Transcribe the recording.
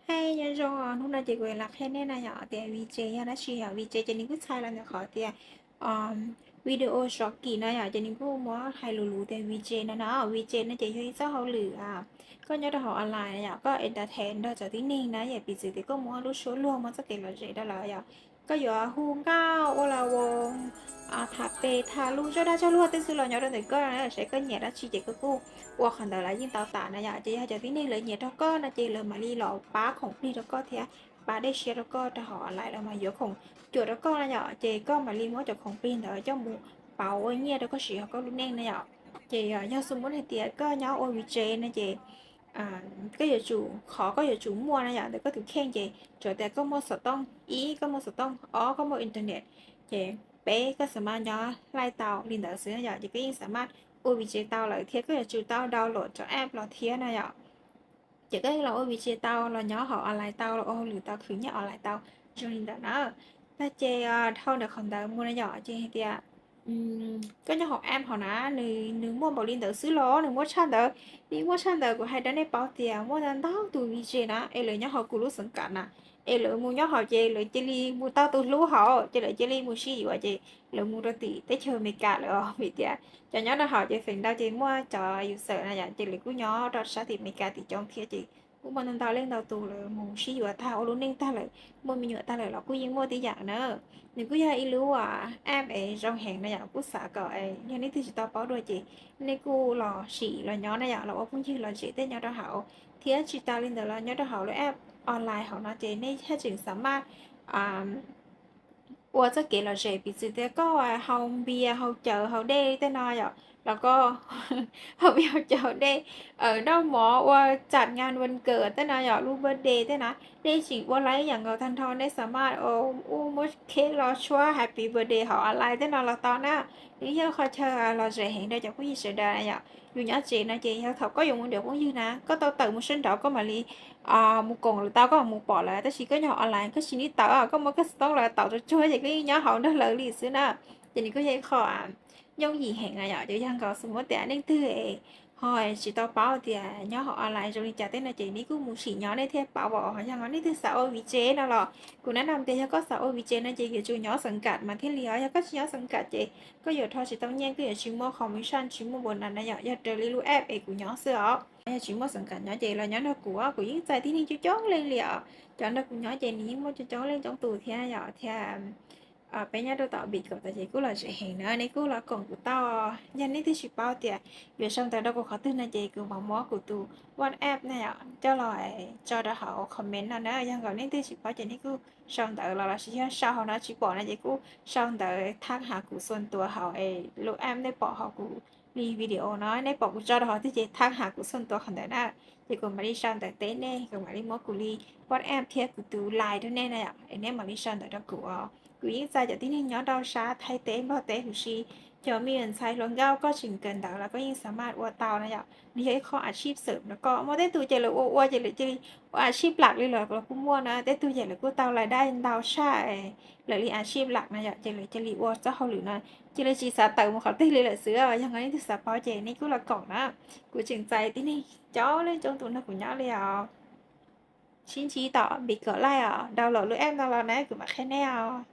Hej, nyob zoo, hnub no ces kuv los qhia nej na yom tias VJ yog dab tsi. Yog VJ ces nws kuj txhais los ntawm qhov tias video short kis no yom, ces nws kuj muab hais lus lus tias VJ no no. VJ no ces yog ib txoj hauj lwm koj nyob rau hauv online na yom, koj entertain nrog cov tib neeg na, yog piv txwv tias koj muaj lub suab luag, muaj txoj kev lom zem rau lawv yom, koj yuav hu nkauj, ua la voos, tham pem tham lus, zaj dab zaj luag tej xwb los nyob rau ntawm koj na, saib koj nyiam dab tsi ces koj kuj ua qhov ntawd los yeej tau tas na yom. Ces yog cov tib neeg lawv nyiam rau koj no ces lawv mam li los pab khoom plig rau koj thiab pab dej siab rau koj rau hauv online, lawv mam yuav khoom cuam rau koj na yom. Ces koj mam li muab cov khoom plig ntawd coj mus pauv ua nyiaj rau koj siv hauv koj lub neej na yom. Ces yog xu muab hais tias koj nyob ua VJ no ces koj yuav tsum, qhov koj yuav tsum muaj na yom ntawm koj tus kheej ces tsuas tias koj muaj xov tooj, ib koj muaj xov tooj, ob koj muaj internet, ces peb koj xa maj nyob laij tau li ntawd xwb na yom, ces koj yeej xa maj ua VJ tau lawm thiab. Koj yuav tsum tau download cov app los thiab na yom. Ces koj yeej los ua VJ tau los nyob hauv online tau los ua hauj lwm tau khwv nyiaj online tau zoo li ntawd na. Tag ces dhau ntawm qhov ntawd mus na yom, ces hais tias koj nyob hauv app hauv na, nws muaj npaum li ntawd xwb los nws muaj tshaj ntawd. Nws muaj tshaj ntawd, kuv hais rau nej paub tias muaj ntau tus VJ na es lawv nyob hauv kuv lub xeev kam na, es lawv mus nyob hauv ces lawv cia li mus tau tus hlub hauv ces lawv cia li mus sib yuav ces lawv mus rau tim teb chaws Amelikas lawm os. Vim tias cov nyob rau hauv ces feem ntau ces muaj cov user na yom, ces lawv kuj nyob rau sab tim Amelikas tim coob thiab ces kuj muaj ntau ntau leej ntau tus lawv mus sib yuav tag ua lub neej tag lawm, muaj me nyuam tag lawm los kuj yeej muaj tib yam na. Nws kuj yog ib lub app es zoo heev na yom, kuj xav kom yog nej twg tsis tau paub dua ces nej kuj los sim los nyob na yom, los ua phooj ywg lom zem tej nyob rau hauv. Thiab tsis tas li ntawd los nyob rau hauv lub app online hauv no ces nej haj tseem xa maj ua txoj kev lom zem, piv txwv tias koj hau npias, hau cawv, hau dej tej no yom, los koj hau npias hau cawv hau dej, noj mov, ua tsam ngas vas kawm tej no yom, lub birthday tej no, nej tseem ua lawm ib yam nkaus tag nrho. Nej xa maj ua, muab kheb los tshuab happy birthday hauv online tej no los tau na. Nws yog qhov chaw lom zem heev rau cov phooj ywg sawv daws na yom. Yus nyob tsev no ces yog thaum koj yuav mus nrhiav phooj ywg na, koj tau tawm mus sab nraud koj mam li mus koom lawv tau, koj mam mus pom lawv, tab sis koj nyob online koj tsis nib tawm, koj muab koj xov tooj los tawm tsuag tsuag ces koj yeej nyob hauv nrog lawv li xwb na. Ces nws kuj yog ib qho yooj yim heev na yom. Ces yog nkaus xu muab tias nej twg ho tsis tau paub tias nyob hauv online zoo li cas tej no ces nej kuj mus sim nyob nej thiaj paub os. Yog nej twg xav ua VJ no los kuv nab nam tias yog koj xav ua VJ no ces yuav tsum nyob xeev kam mas thiaj li os. Yog koj tsis nyob xeev kam ces koj yuav rho tsis tau nyiaj, koj yuav tsis muaj commission, tsis muaj bonus na yom, yog raws li lub app es kuv nyob xwb os. Yog tsis muaj xeev kam nyob ces los nyob nrog kuv, kuv yeej txais tib neeg coob coob leej li os. Cov nrog kuv nyob ces nws yeej muaj coob coob leej coob tus thiab yom, thiab peb nyob rau tom Big Gov tod ces kuj lom zem heev na, nej kuj los koom kuv tau. Yog nej twg tsis paub tias yuav sau ntawv rau kuv qhov twg no ces kuv mam muab kuv tus WhatsApp na yom coj los tso rau hauv comment no na. Yog nkaus nej twg tsis paub ces nej kuj sau ntawv los lossis yog sau hauv no tsis pom no ces kuj sau ntawv thab has kuv xu ntuav hauv lub app nej pom hauv kuv li video no. Nej pom kuv tso rau hauv twg ces thab has kuv xu ntuav qhov ntawd na. Ces kuv mam li sau ntawv teb nej, kuv mam li muab kuv li WhatsApp thiab kuv tus Line rau nej na yom, es nej mam li sau ntawv rau kuv os. Kuv yeej txais cov tib neeg nyob rau sab Thaib teb, Nplog teb huv si. Cov me nyuam ntxhais hluas nkauj koj tseem kawm ntawv los koj yeej xa maj ua tau na yom. Nws yog ib qho a chij xwm rau koj. Muaj tej tus ces lawv ua ua ces lawv cia li ua a chij lam li los kuj muaj na. Tej tus ces lawv kuj tau lais dai ntau tshaj lawv li a chij lam na yom, ces lawv cia li ua txoj hauj lwm no, ces lawv tsis xav tawm mus qhov twg li lawm xwb. Yog nej twg xav paub ces nej kuj los koom na. Kuv tseem txais tib neeg coob leej coob tus nrog kuv nyob li os. Sib ntsib tom Big Gov Line os, download lub app no los na kuv mam qhia nej os.